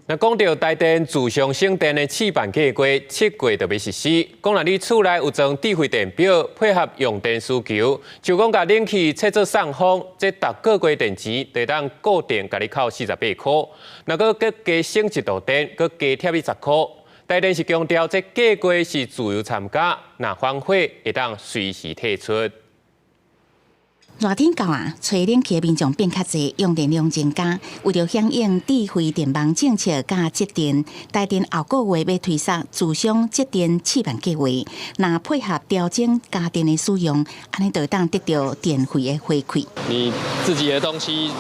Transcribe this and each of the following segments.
那講到台電自相省電的試辦計劃，7月就欲實施。講若你厝內有裝智慧電表，配合用電需求，就講共冷氣切做送風，這逐個月電錢就會當固定共你扣48塊。若閣閣加省一度電，閣加貼你10塊。台電是強調，這計劃是自由參加，若反悔會當隨時退出。熱天到啊，吹冷氣的民眾變較濟，用電量增加。為著響應智慧電網政策佮節電，台電後個月欲推捒自相節電試辦計劃，若配合調整家電的使用，按呢就會當得到電費的回饋。你自己的東西，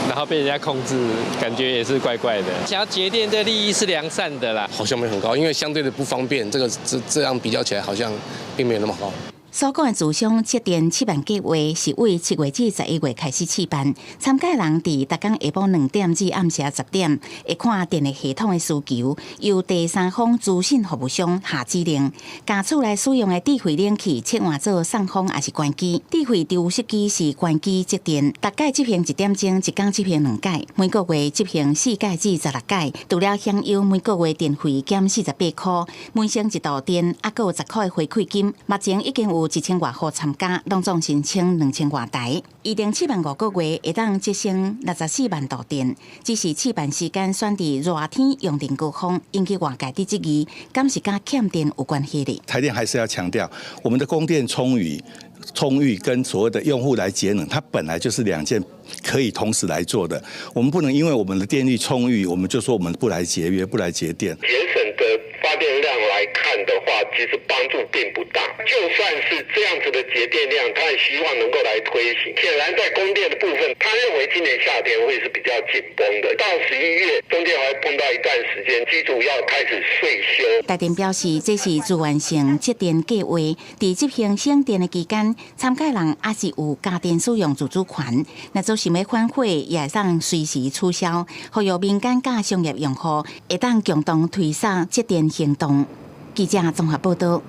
然後被人家控制，感覺也是怪怪的。想要節電，這立意是良善的啦。好像沒很高，因為相對的不方便，這個這樣比較起來，好像並沒有那麼高。所講的自相節電試辦計劃是對7月至11月開始試辦，參加人佇逐工下晡2點至暗時10點，會看電力系統的需求，由第三方資訊服務商下指令，共厝內使用的智慧冷氣切換做送風抑是關機。智慧除濕機是關機節電，逐擺執行一點鐘，一工執行兩擺，每個月執行四擺至16擺，除了享有每個月電費減48塊，每省一度電，猶閣有10塊的回饋金。目前已經有1000外戶參加，攏總申請2000外台。預定試辦5個月，會當節省64萬度電。只是試辦時間選佇熱天用電高峰，引起外界佇質疑，敢是佮欠電有關係咧？台電還是要強調，我們的供電充裕，充裕跟所謂的用戶來節能，它本來就是兩件可以同時來做的。我們不能因為我們的電力充裕，我們就說我們不來節約、不來節電。節省的發電量來看的話，其實幫助並不大。就算是這樣子的節電量，他也希望能夠來推行。顯然在供電的部分，他認為今年夏天會是比較緊繃的。到11月中間還會碰到一段時間，機組要開始歲修。台電表示，這是自願性節電計劃，佇執行省電的期間，參加人猶是有家電使用自主權。若做想欲反悔，也會當隨時取消。呼籲民間佮商業用戶會當共同推捒節電行動。記者綜合報道。